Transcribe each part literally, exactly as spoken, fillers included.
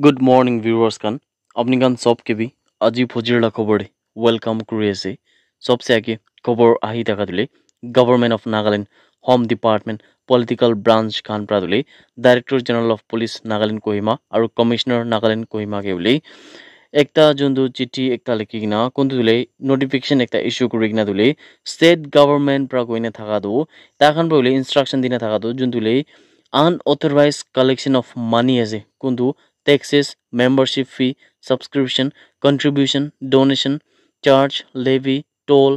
Good morning, viewers khan. Apni khan sob ke bhi aji phojir la khobor de welcome kuri ase. Sobse age khobor ahi thaka tu le Government of Nagaland, Home Department, political branch khan pra tu le Director General of Police Nagaland Kohima aru Commissioner Nagaland Kohima ke bole ekta juntu chithi ekta likhi kena kuntu tu le notification ekta issue kuri kena tu le state government pra koina thaka tu tai khan pra bole instruction dina thaka tu juntu le unauthorized collection of money ase kuntu taxes, membership fee, subscription, contribution, donation, charge, levy, toll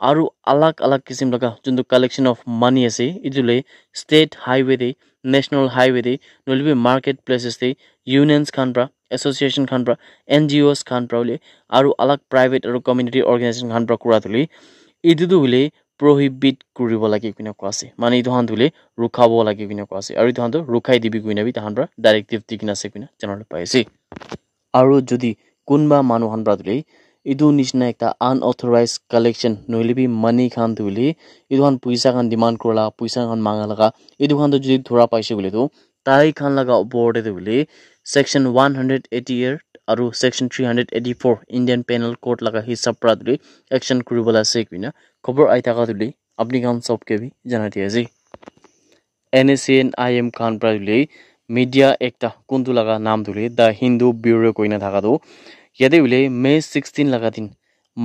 aru alag alag kisim laga juntu collection of money ase itu le state highway te, national highway te, nohoilebi market places te, unions khan pra, association khan pra, N G Os khan pra bole aru alag private aru community organization khan pra kura tu le itu tu hoile prohibit kuribo lage koina koa ase. Mane itu khan tu hoile rukhabo lage koina koa ase. Aru itu khan tu rukhai dibi koina bi tahan pra directive di kena ase koina janabole pai ase. Aru jodi kunba manu khan pra tu hoile itu nishina ekta unauthorized collection nohoilebi money khan tu hoile itu khan puisa khan demand kurila, puisa khan manga laga itu khan tu jodi dhura paise koile tu tai khan laga upor te tu hoile section one hundred eighty-eight aru section three hundred eighty-four Indian Penal Code laga hisab pra tu hoile action kuribola ase koina khobor ahi thaka tu hoile apni khan sob ke bhi janai di ase. N S C N I M khan pra tu hoile media ekta kuntu laga naam tu hoile The Hindu Bureau koina thaka tu yate hoile May sixteen laga din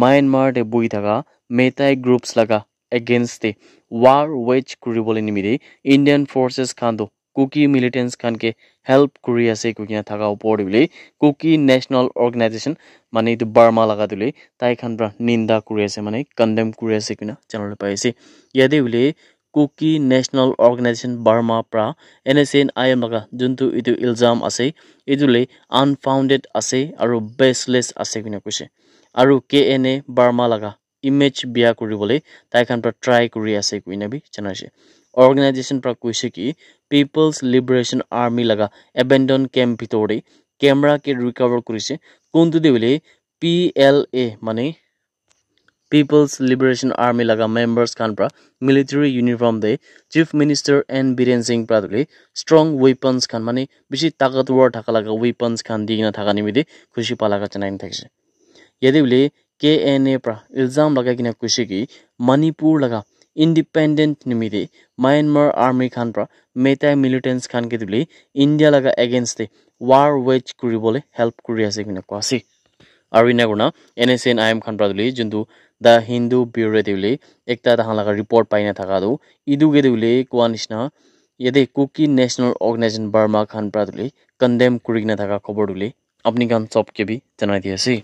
Myanmar te bohi thaka Meitei groups laga against te war wage kuribole nimite Indian forces khan tu Kuki militants khan ke help kuri ase koi kena thaka upor te hoile Kuki National Organization mane itu Burma laga tu hoile tai khan pra ninda kuri ase mane condemn kuri ase koina janabole pai ase. Yate hoile Kuki National Organization Burma pra N S C N I M laga juntu itu ilzam ase itu le unfounded ase aru baseless ase koina koise. Aru K N A Burma laga image bia kuribole tai khan pra try kuri ase koina bi janai ase. Organization pra koise ki People's Liberation Army laga abandoned camp bitor te camera ke recover kurise kuntu te hoile P L A mane People's Liberation Army laga members khan pra military uniform te Chief Minister N Biren Singh pra tu hoile strong weapons khan mane bishi takatwar thaka laga weapons khan di kena thaka nimite khushi pa laga janai na thakise. Yate hoile K N A pra ilzam lagai kena koise ki Manipur laga independent nimite Myanmar army khan pra Meitei militants khan ke tu hoile India laga against te war wage kuribole help kuri ase koina koa ase. Aru ena kurina N S C N I M khan pra tu hoile juntu The Hindu Bureau te hoile ekta tahan laga report pai na thaka tu itu ke tu hoile koa nishina yate Kuki National Organization Burma khan pra tu hoile condemn kuri kena thaka khobor tu hoile apni khan sob ke bhi janai di ase.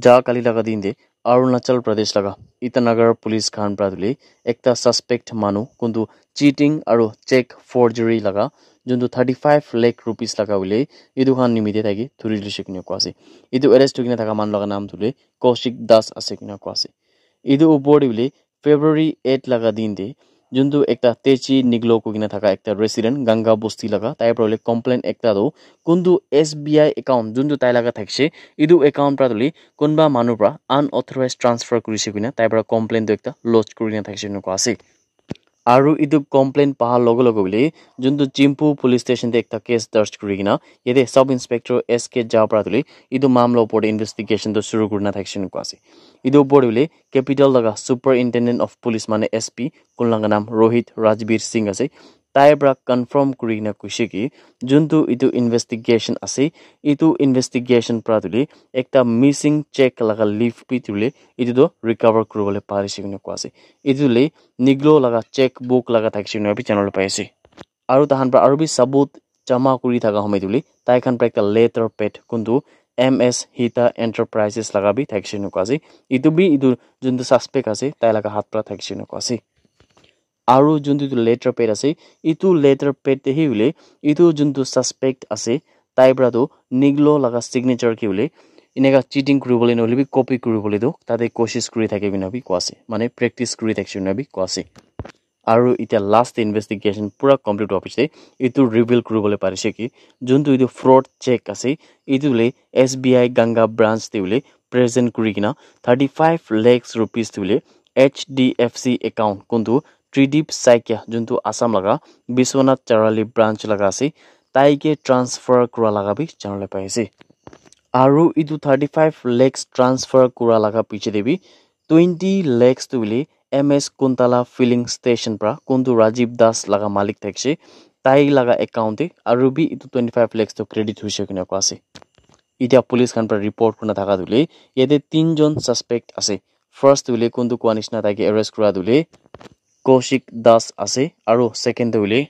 Ja kali laga din te Arunachal Pradesh laga Itanagar police khan pra tu hoile ekta suspect manu kuntu cheating aru check forgery laga juntu thirty five lakh rupees laga hoile itu khan nimite taike thuri lise koina koa ase. Itu arrest hoi kena thaka manu laga naam tu hoile Kaushik Das ase koina koa ase. Itu upor te hoile February eight laga din te juntu ekta Techi Niglo koi kena thaka ekta resident Ganga Bosti laga tai pra hoile complaint ekta tu kuntu S B I account juntu tai laga thakise itu account pra tu hoile kunba manu pra unauthorized transfer kurise koina tai pra complaint tu ekta lodge kuri kena thakise koina koa ase. Aru itu complaint paha loge loge hoile juntu Chimpu police station te ekta case darj kuri kena yate sub inspector S K Jha pra tu hoile itu mamla upor te investigation tu shuru kuri na thakise koina koa ase. Itu upor te hoile capital laga superintendent of police mane S P kun laga naam Rohit Rajbir Singh ase. Tai pra confirm kuri kena koise ki juntu itu investigation ase itu investigation pra tu hoile ekta missing check laga leaf bi tu hoile itu tu recover kuribole parise koina koa ase. Itu le Niglo laga check book laga thakise koina bi janabole pai ase. Aru tahan pra aru bi sabut jama kuri thaka homoi tu hoile tai khan pra ekta letter pad kuntu M S Hita Enterprises laga bi thakise koina koa ase. Itu bi itu juntu suspect ase tai laga hath pra thakise koina koa ase. Aru juntu itu letter pad ase itu letter pad te hi hoile itu juntu suspect ase tai pra tu Niglo laga signature ki hoile eneka cheating kuribole nohoile bi copy kuribole tu tate koshish kuri thake koina bi koa ase mane practice kuri thakise koina bi koa ase. Aru itya last te investigation pura complete howa piche te itu reveal kuribole parise ki juntu itu fraud check ase itu hoile S B I Ganga branch te hoile present kuri kena thirty five lakhs rupees tu hoile H D F C account kuntu Tridip Saikia juntu Assam laga Biswanath Charali branch laga ase tai ke transfer kura laga bi janabole pai ase. Aru etu thirty five lakhs transfer kura laga piche te bi twenty lakhs tu hoile M S Kuntala filling station pra kuntu Rajiv Das laga malik thakishe, tai laga account te aru bi etu twenty five lakhs tu credit hoishe koina koa ase. Etia police khan pra report kurina thaka tu hoile yate tinjon suspect ase. First tu hoile kuntu koa nishina tai ke arrest kura tu hoile Kaushik Das ase, aru second tu hoile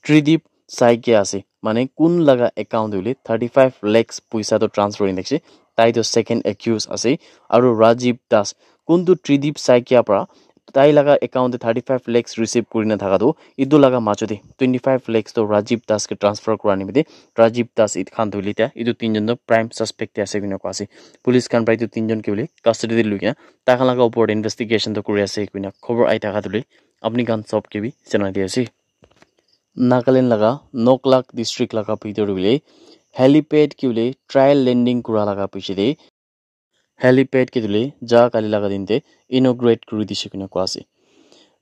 Tridip Saikia ase, mane kun laga account te hoile thirty five lakhs puisa tu transfer hoina thakishe, tai tu second accused ase. Aru Rajiv Das, kuntu Tridip Saikia pra tai laga account te thirty five lakhs receive kurina thaka tu etu laga majo te twenty five lakhs tu Rajiv Das ke transfer kura nimite Rajiv Das it khan tu hoile tia etu tinjon tu prime suspect te ase koina koa ase. Police khan pra etu tinjon ke hoile custody te lui kena tai khan laga upor te investigation tu kuri ase koina khobor ahi thaka tu hoile apni khan sob ke bi janai di ase. Nagaland laga Noklak district laga bhitor te hoile helipad ke hoile trial landing kura laga piche te helipad ke hoile ja kali laga din te inaugurate kuri dishe koina koa ase.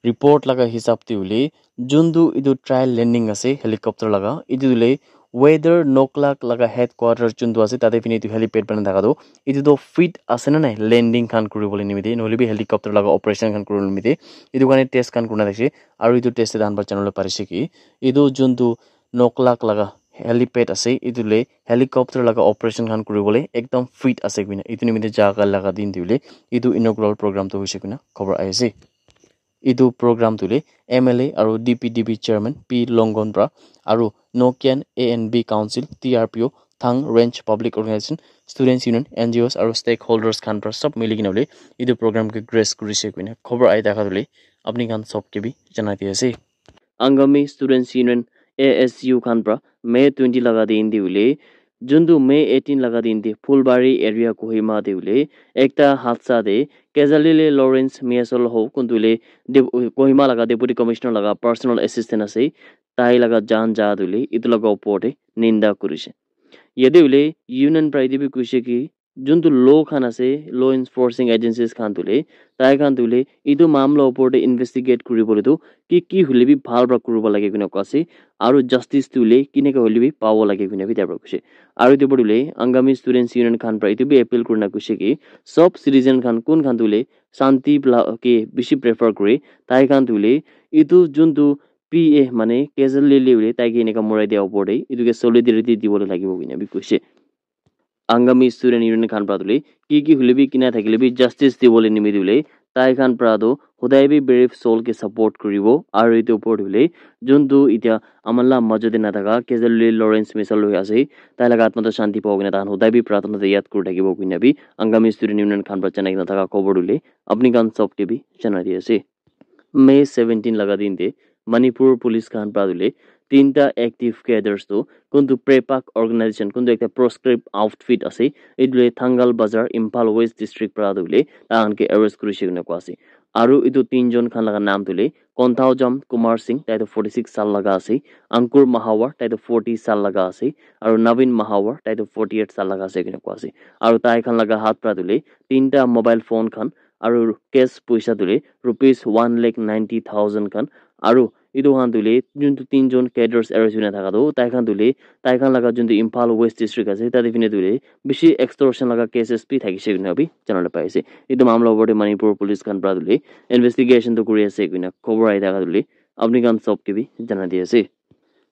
Report laga hisab te hoile juntu etu trial landing ase helicopter laga, etu hoile weather Noklak laga headquarter juntu ase tate phine etu helipad banai thaka tu etu tu fit ase na nai landing khan kuribole nimite nohoile bi helicopter laga operation khan kuribole nimite etu karne test khan kurina thakishe. Aru etu test te tahan para janabole parishe ki etu juntu Noklak laga helipad ase, etu le helicopter laga operation khan kuribole ekdum fit ase koina. Etu nimite jaga laga din te hoile etu inaugural program tu hoishe koina khobor ahi ase. Etu program tu hoile M L A aru D P D B chairman P Longon pra aru Nokian A and B Council, T R P O, Thang Range Public Organization, Students Union, N G Os aru stakeholders khan pra sob mili kena hoile etu program ke grace kurishe koina khobor ahi thaka tu hoile apni khan sob ke bi janai di ase. Angami Students Union, A S U khan pra May twenty laga din te hoile juntu May eighteen laga din te Phulbari area Kohima te hoile ekta hadsa te Kezalili Lawrence Miasol ho kuntu hoile Dep- Kohima laga Deputy Commissioner laga personal assistant ase, tai laga jan ja tu hoile etu laga upor te ninda kurishe. Yate hoile union pra etu bi kuishe ki juntu law khan ase, law enforcing agencies khan tu hoile tai khan tu hoile etu mamla upor te investigate kuribole tu ki ki hoile bi bhal pra kuribo lage koina koa ase, aru justice tu hoile kineka hoile bi pabo lage koina bi tai pra kuishe. Aru etu upor te hoile Angami Students Union khan pra etu bi appeal kurina kuishe ki sob citizen khan kun khan tu hoile shanti pla ke bishi prefer kure, tai khan tu hoile etu juntu P A mane Kezalili hoile tai ke eneka morai dia upor te etu ke solidarity dibole lagibo koina bi kuishe. Angami Student Union khan pra tu hoile ki ki hoile bi kina thakile bi justice dibole nimite hoile tai khan pra tu hodai bi brave soul ke support kuribo. Aru etu upor te hoile juntu etia aman la majo te nathaka Kezalili Lawrence Miasol ho ase, tai laga atma tu shanti pabo koina tahan hodai bi pratana te yad kuri thakibo koina bi Angami Student Union khan pra janai kena thaka khobor tu hoile apni khan sob ke bi janai di ase. May seventeen laga din te Manipur Police khan pra tu hoile tinta active cadres tu kuntu Prepak organization kuntu ekta proscribed outfit ase, etu hoile Thangal Bazar, Imphal West District pra tu hoile tai khan ke arrest kurishe koina koa ase. Aru etu tinjon khan laga naam tu hoile Konthaojam Kumar Singh, tai tu forty six saal laga ase, Ankur Mahawar, tai tu forty saal laga ase, aru Navin Mahawar, tai tu forty eight saal laga ase koina koa ase. Aru tai khan laga hath pra tu hoile tinta mobile phone khan aru cash poisa tu hoile rupees one lakh ninety thousand khan, aru etu khan tu hoile juntu tinjon cadres arrest hoina thaka tu tai khan tu hoile tai khan laga juntu Imphal West District ase tate phine tu hoile bishi extortion laga cases bi thakishe koina bi janabole pai ase. Etu mamla upor te Manipur Police khan pra tu hoile investigation tu kuri ase koina khobor ahi thaka tu hoile apni khan sob ke bi janai di ase.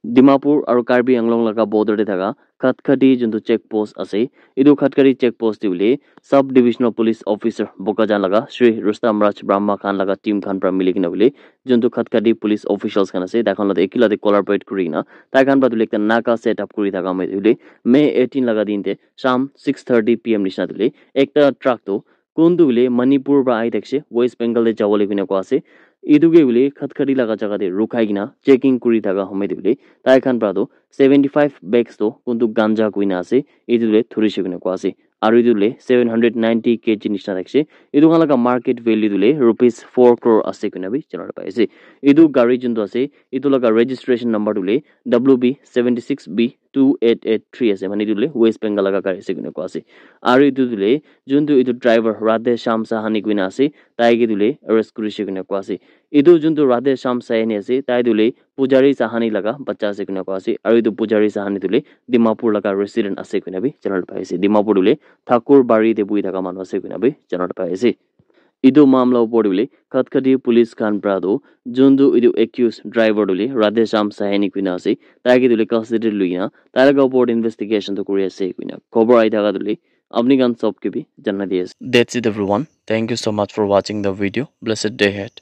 Dimapur aru Karbi Anglong laga border te thaka Khatkhati juntu check post ase. Etu Khatkhati check post te hoile Sub Divisional Police Officer Bokajan laga Shri Rustam Raj Brahma khan laga team khan pra mili kena hoile juntu Khatkhati police officials khan ase tai khan late ekila te collaborate kuri kena tai khan pra tu hoile ekta naka set up kuri thaka moi hoile May eighteen laga din te sham six thirty P M nishina tu hoile ekta truck tu kuntu hoile Manipur pra ahi thakishe, West Bengal te jabole koina koa ase. Etu ke hoile Khatkhati laga jaga te rukhai kena checking kuri thaka homoi te hoile tai khan pra tu seventy five bags tu kuntu ganja koina ase, etu hoile thurishe koina koa ase. Aru etu hoile seven hundred ninety K G nishina thakishe. Etu khan laga market value tu hoile rupees four crore ase koina bi janabole pai ase. Etu gari juntu ase, etu laga registration number tu hoile W B seventy six B two eight eight three ase, mane etu tu le West Bengal laga gari ase koina koa ase. Aru etu tu le juntu etu driver Radhe Shyam Sahani koina ase, tai ke tu le arrest kurishe koina koa ase. Etu juntu Radhe Shyam Sahani ase, tai tu le Pujari Sahani laga bacha ase koina koa ase. Aru etu Pujari Sahani tu le Dimapur laga resident ase koina bi janai pai ase. Dimapur tu le Thakur Bari te buhi thaka manu ase koina bi janai pai ase. Etu mamla upor te hoile Khatkhati police khan para tu juntu etu accused driver tu hoile Radhe Shyam Sahani koina ase, tai ke tu hoile custody te lui kena tai laga upor te investigation tu kuri ase koina khobor ahi thaka tu hoile apni khan sob ke bi janai di ase. That's it everyone. Thank you so much for watching the video. Blessed day ahead.